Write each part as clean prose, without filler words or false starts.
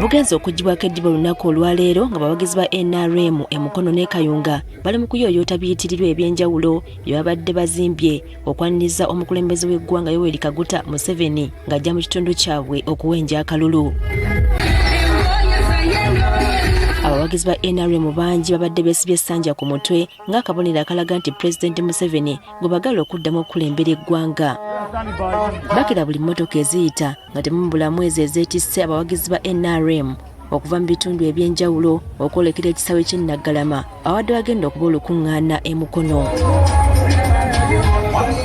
Bugenze okuggyibwako eddiba olunaku olwaleero nga bawagizi ba NRM e Mukono n'e Kayunga bali mu kuyooyoota biyitirirwa eby'enjawulo bye babadde bazimbye okwaniriza omukulembeze w'eggwanga Yoweri Kaguta Museveni ng'ajja mu kitundu kyabwe okuwenja akalulu. Abawagizi ba NRM bangi babadde beesibye essanja ku mutwe ng'akabonero akalaga nti Pulezidenti Museveni gwe bagala okuddamu okukulembera eggwanga. Bakira buli mmotoka eziyita nga temubulamu ezo ezeetisse abawagizi ba NRM okuva mu bitundu eby'enjawulo okwolekera ekisaawe ky'e Naggalama awadde wagenda okuba olukuŋŋaana e Mukono.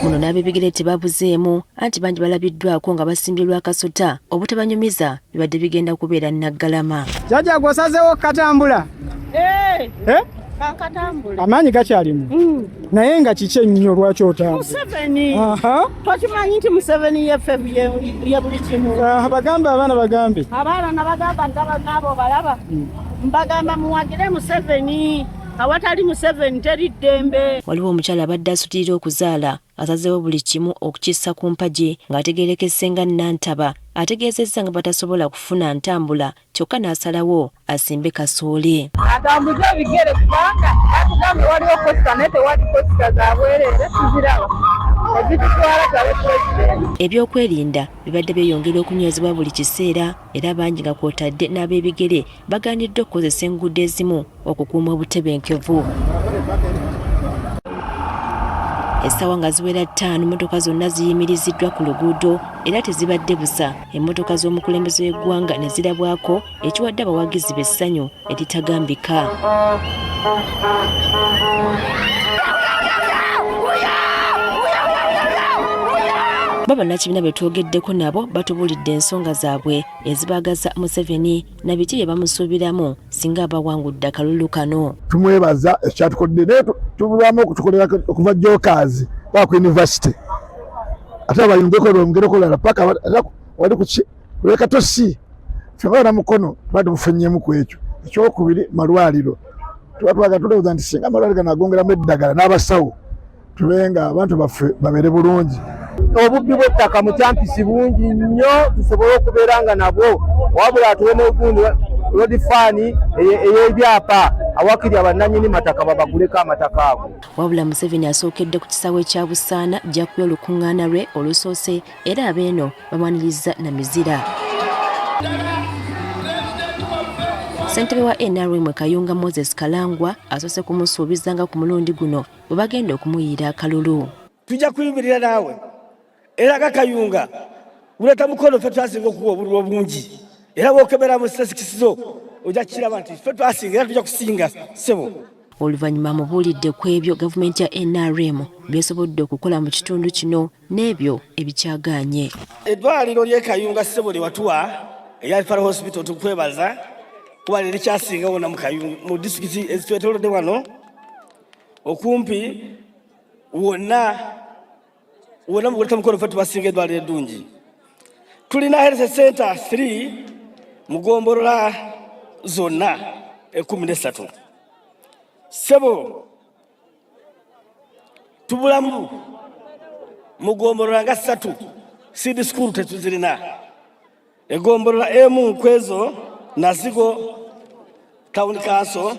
Muno n'ab'ebigere tebabuzeemu anti bangi balabiddwako nga basimbye lwakasota obutabanyumiza bibadde bigenda kubeera Naggalama. Jjajja gwosazeewo okukatambula? Eh. Eh? Kankatambule. Amaanyi gakyalimu naye nga kiki ennyo lwaki otambula? Museveni. Tokimanyi nti Museveni yeffe ye buli kimu. Ah, bagambe abaana bagambe. Abaana nabagamba ndaba naabo balaba. Mbagamba muwagire Museveni. Awatali Museveni teri ddembe. Waliwo omukyala abadde asutirira okuzaala asazeewo buli kimu okukissa ku mpagi ng'ategeerekese nga Nantaba ategeezezza nga batasobola kufuna ntambula kyokka n'asalawo asimbe kasooli. Atambuze ebigere kubanga batugambye waliwo kosita naye tewali kosita za bwereere tuziraba ezitutwala tulabe pulezidenti. Ebyokwerinda bibadde byeyongera okunywezebwa buli kiseera era bangi nga kw'otadde n'ab'ebigere bagaaniddwa okukozesa enguudo ezimu okukuuma obutebenkevu. Essaawa nga ziwera 5 mmotoka zonna ziyimiriziddwa ku luguudo era tezibadde busa emmotoka z'omukulembeze w'eggwanga ne zirabwako ekiwadde abawagizi be essanyu eritagambika. Bo bannakibiina be twogeddeko nabo batubuulidde ensonga zaabwe ezibaagaza Museveni na biki bye bamusuubiramu singa abawangudde akalulu kano. Tumwebaza ekyatukodde naye tubulwamu okutukolera okuva Jokers paka ku university ate abayungeko lwongereko lala paka wali kuki lweka tosi ffe bana Mukono tuba tumufunyemu ku ekyo. Ekyokubiri malwaliro tuba twagala tulowooza nti singa amalwaliro gano agongeramu eddagala n'abasawo tube nga abantu baffe babeere bulungi. Obubbi bw'ettaka mu Kyampisi bungi nnyo tusobole okubeera nga nabwo wabula atuwe n'ogundi lodifaani ey'ebyapa awakiri abannannyini mataka babaguleko amataka ago. Wabula Museveni asookedde ku kisaawe kya Busaana gy'akubye olukuŋŋaana lwe olusoose era abeeno bamwanirizza na mizira. Ssentebe wa NRM e Kayunga Moses Kalangwa asoose kumusuubiza nga ku mulundi guno bwe bagenda okumuyiira akalulu. Tujja kuyimirira naawe era nga Kayunga guleeta Mukono ffe twasinga okuwa obululu obungi era bw'okebera mu statistics zo ojja kukiraba nti ffe twasinga era tujja kusinga ssebo. Oluvannyuma amubuulidde ku ebyo gavumenti ya NRM by'esobodde okukola mu kitundu kino n'ebyo ebikyagaanye. Eddwaliro ly'e Kayunga ssebo lye watuwa erya Referral Hospital tukwebaza kuba lye likyasinga wonna mu Kayunga mu disitulikiti ezitwetoolodde wano okumpi wonna wonna mu Greater Mukono ffe tubasinga eddwaliro eddungi. Tulina health center 3 mu ggombolola zonna 13. Ssebo tubulamu mu ggombolola nga 3 seed school tetuzirina. Eggombolola emu ku ezo Nazigo Town Council.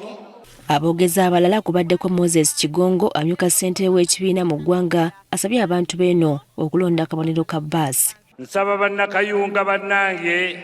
Aboogezi abalala kubaddeko Moses Kigongo amyuka ssentebe w'ekibiina mu ggwanga asabye abantu b'eno okulonda akabonero ka bbaasi. Nsaba bannakayunga bannange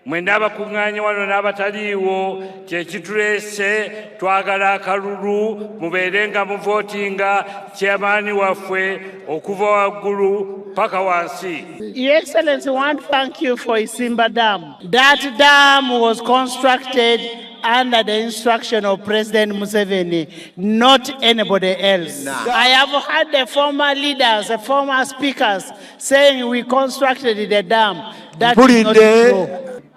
mwenna abakuŋŋaanye wano n'abataliiwo kye kituleese twagala akalulu mubeere nga muvootinga chairman waffe okuva waggulu paka wansi. Your Excellency, I want to thank you for Isimba Dam. That dam was constructed under the instruction of President Museveni, not anybody else. I have heard the former leaders, the former speakers saying we constructed the dam. That is not true.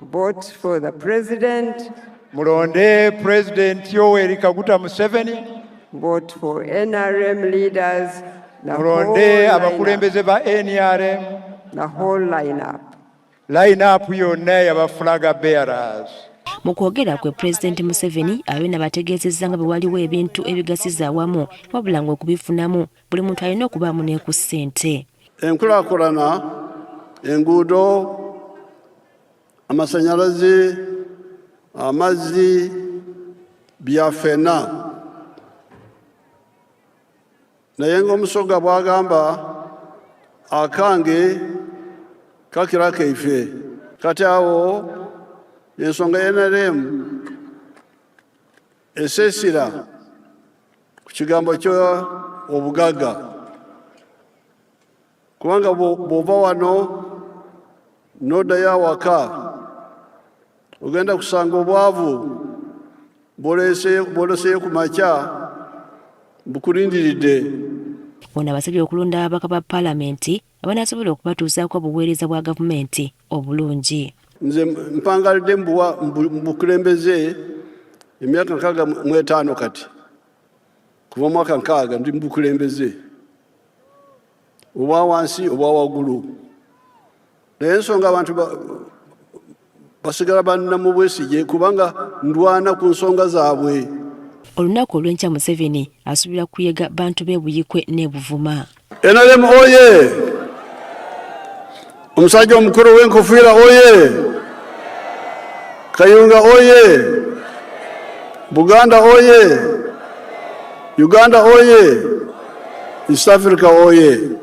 Vote for the president. Mulonde President Yoweri Kaguta Museveni. Vote for NRM leaders. Mulonde abakulembeze ba NRM. The whole lineup. Lineup yonna y'aba flag bearers. Mu kwogera kwe Pulezidenti Museveni abeena bategeezezza nga bwe waliwo ebintu ebigasiza awamu wabula ng'okubifunamu buli muntu alina okubaamu ne ku ssente. Enkulaakulana, enguudo, amasannyalaze, Amazzi bya ffenna, naye ng'Omusoga bw'agamba, akange kakira kaife. Kati awo ensonga ya NRM esesira ku kigambo kyo obugagga, kubanga bw'ova wano n'oddayo awaka, ogenda kusanga obwavu bwoleseyo ku makya bukulindiridde. Ono abasabye okulonda ababaka ba Palamenti abanaasobola okubatuusaako obuweereza bwa gavumenti obulungi. Nze mpangalidde mu bukulembeze emyaka 65 kati, kuva mwaka 60 ndi mu bukulembeze obwa wansi, obwa waggulu, naye ensonga abantu basigala banna mu bwesige kubanga ndwana ku nsonga zaabwe. Olunaku olw'enkya Museveni asuubira kuyega bantu b'e Buyikwe n'e Buvuma. NRM oye! Omusajja omukulu w'enkofiira oye! Kayunga oye! Buganda oye! Uganda oye! East Africa oye!